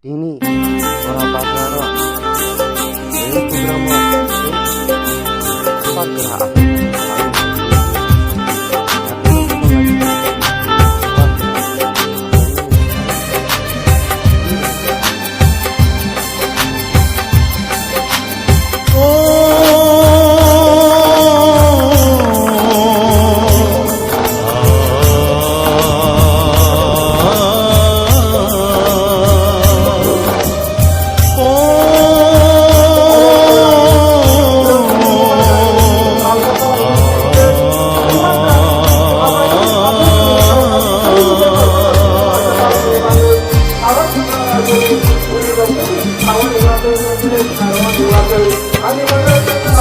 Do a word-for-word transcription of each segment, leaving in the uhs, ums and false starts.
Tini ora bazaro, tini programo, tini pagra.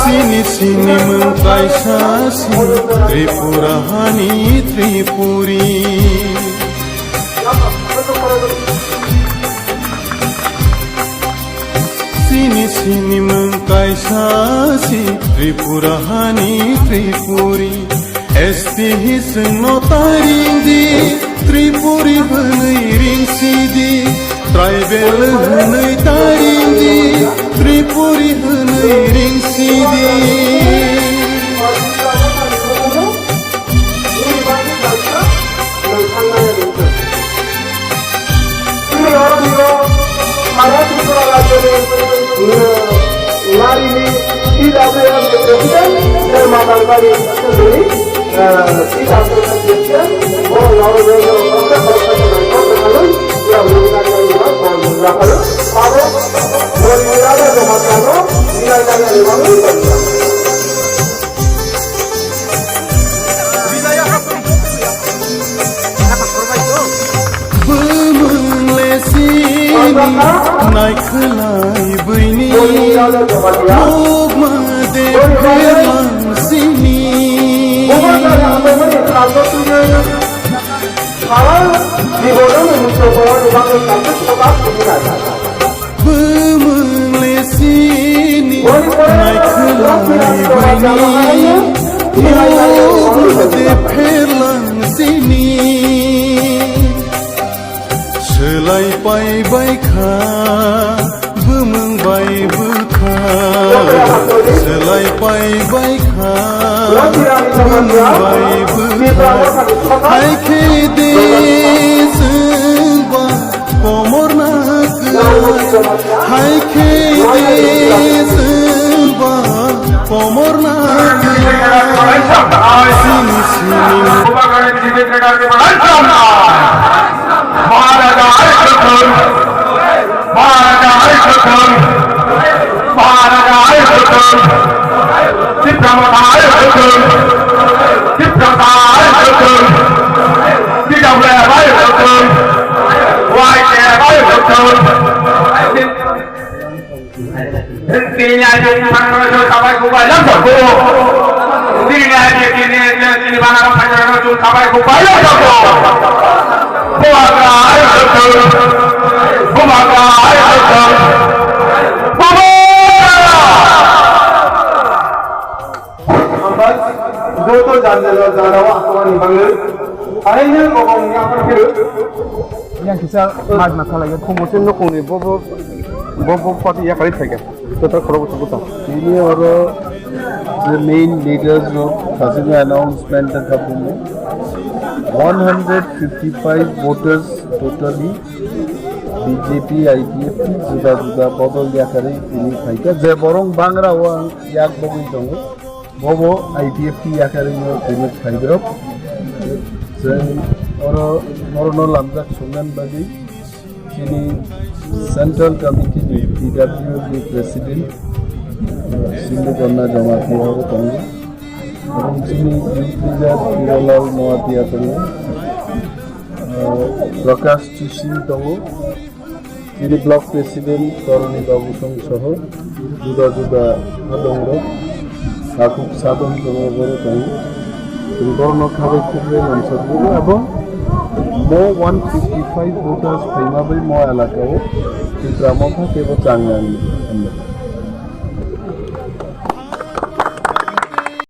Sini sini mung kaisa si Tripura hani Tripuri. Sini sini mung kaisa si Tripura hani Tripuri. S T hi singno taring di, Tripuri hwnwi ring si di. Tribal hwnwi taring di, Tripuri hwnwi ring si di. Bumung le sini naikhlai buini, nukma de phelang sini. Bumung le sini naikhlai buini, nukma de phelang sini. Swlai pai bai kha, bumung bai bwkha. Swlai pai bai kha, bumung bai bwkha. Hai khe de chwng ba komor na kwlai. Hai khe de chwng ba komor na kwlai. Sini sini. Maharaja Aishakhan, Maharaja Aishakhan, Maharaja Aishakhan, Tipra Motha Aishakhan, Tipra Motha Aishakhan, T W F Aishakhan, Y K F Aishakhan. Tini aja ni pangrok kabai kubai lang sako. Tini aja tini tini pangrok pangrok kabai kubai lang sako. Bubagra ayo betul. Bubagra ayo betul. Bubagra. Hambai, joto janjalo jarawa akwani bangwi. Ahaino gobong ni aphar phiro. Yang kisa mag na thalai ya, khomo se nokong ni bobo, bobo party ya kari thai ka. Total khoro bwswk bwsa. Bini oro the main leaders rok kasino announcement ta khabumo. One hundred fifty-five voters totally B J P, I P F T juda juda bodol yakarwi tini phaikha. Je borong bangra o ang yak bogwi tongo. Bobo I P F T yakarwi no tini phaibrok. Chwng oro, oro no lamjak songnan bagwi. Chini Central Committee ni P W ni President, uh, Sindhu Kanya Jamatia bo tongo. Abo chini Youth Leader Hiralal Noatia tongo. Uh, Prakash Chising tongo. Chini Block President Toroni Babu Song soho. Juda juda hadongrok, takhuk sadon tongo, borok tongo. Chwng borokno khabai khukbai mansa phuru abo mo one fifty-five voters phaima bai mo elaka o Tipra Motha teibo changnani hinwi.